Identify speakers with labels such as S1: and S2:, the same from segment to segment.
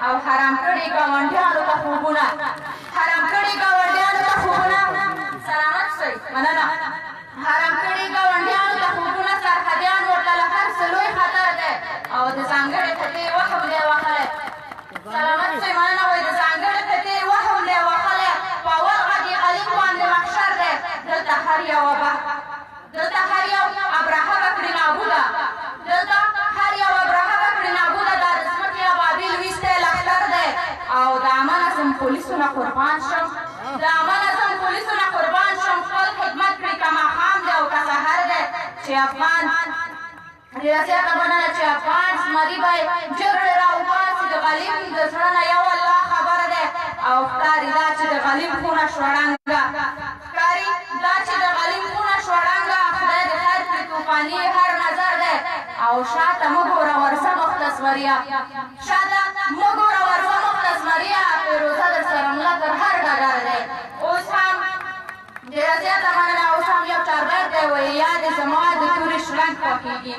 S1: او حرام کړي ګاونډیانو ته خوبونه، حرام کړي ګاونډیانو ته خوبونه. سلامت شئ، مننه. حرام کړي ګاونډیانو ته خوبونه، سرحدیان ورته له هر څه لوی خطر دی او د ځانګړې قطعې وهم دی وهلی. سلامت شئ، مننه. وایي د ځانګړې قطعې وهم دی وهلی، په اول غږ یې غلیم باندې محشر دی. دلته هر یو دلته هر یو ابرهه به کړي نابوده، دلته هر یو ابرهه به کړي نابوده. دا د ځمکې ابابیل ویستی لښکر دی. او د عامه نظم پولیسو نه قربان شم، د عامه نظم پولیسو نه قربان شم، خپل خدمت کړي که ماښام دی او که سحر دی. چې افغان ډېره زیاته مننه، چې افغان زمري به جرړې راوباسي د غلیم د زړه نه یو الله خبر دی. او ښکاري دا چې د غلیم خونه شوه ړنګه، ښکاري دا چې د غلیم خونه شوه ړنګه، خدای دې خیر کړي طوفاني هر نظر دی. او شاته مه ګوره ورځه مخته زمریه، شاته مه ګوره ورځه مخته زمریه، فیروزه در سره مله تر هر ډګر دی. اوس هم ډېره زیاته مننه. اوس هم یو چاربیت دی، وایي یا دې زما د تورې شرنګ خوښېږي،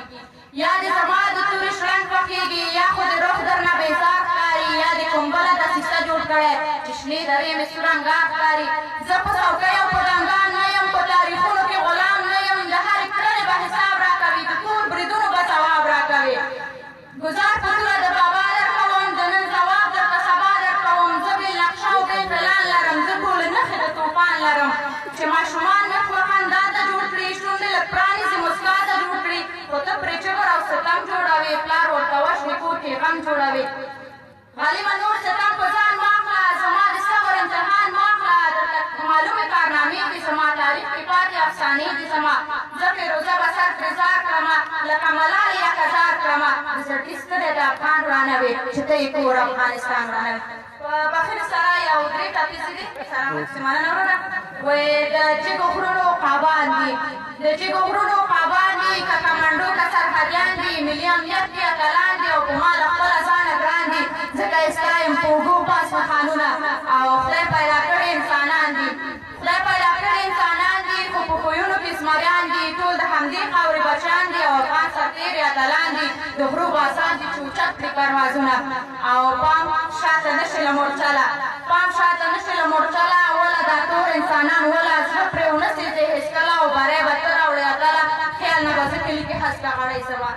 S1: یا دې زما د تورې شرنګ خوښېږي، یا خو دې رخ درنه بېزار ښکاري، یا دې کوم بله دسیسه جوړ کړی چې شنې درې مې سور انګار ښکاري. زه په څوکۍ او په ډنګان نه یم، په تاریخونو کې غلام نه یم، د هرې کړنې به حساب راکوي، د تور بریدونو به ځواب راکوي. ګزار په توره د بابا درکوم، د نن ځواب درته سبا درکوم. زه بې نقشه او بې پلان لرم، زه ټولې نښې د توفان لرم. چې ماشومان مې خوله خندا ته جوړ کړي، شونډې لږ پرانیزي مسکا ته جوړ کړي، خو ته پرې جبر او ستم جوړوې، پلار ورته وژنې کور کې غم جوړوې. غلیمه نور ستم په ځان مه اخله، زما د صبر امتحان مه اخله. درته معلومې کارنامې دي زما، تاریخ کې پاتې افسانې دي زما. زه فیروزه به سر پرې ځار کړمه، لکه ملالې یا کزار کړمه. د زړګي ستړی د افغان ورانوې، چې ته یې کور افغانستان ورانوې. په بخښنې سره یو درې ټپیزې دي. سلامت شئ، مننه وروره. وایي د جګو غرونو قابان دي، د جګو غرونو قابان دي، که کمنډو که سرحدیان دي، ملي امنیت کې اتلان دي او په ما له خپله ځانه ګران دي. ځکه یې ستایم په اوږو پاس مخانونه او خدای پیدا کړي انسانان دي، خدای پیدا کړي انسانان دي، خو په خویونو کې زمریان دي. ټول د همدې خاورې بچیان دي او افغان سرتېري اتلان دي. د غرو باسان دي چې اوچت کړي پروازونه او پام شاته نه شي له مورچله، پام شاته نه شي له مورچله. وله دا تور انسانان وله، زړه پرې ونه سېځي هېڅکله او بری به ته راوړې اتله. خیال نه به زه کلي کې هسکه غړۍ زما.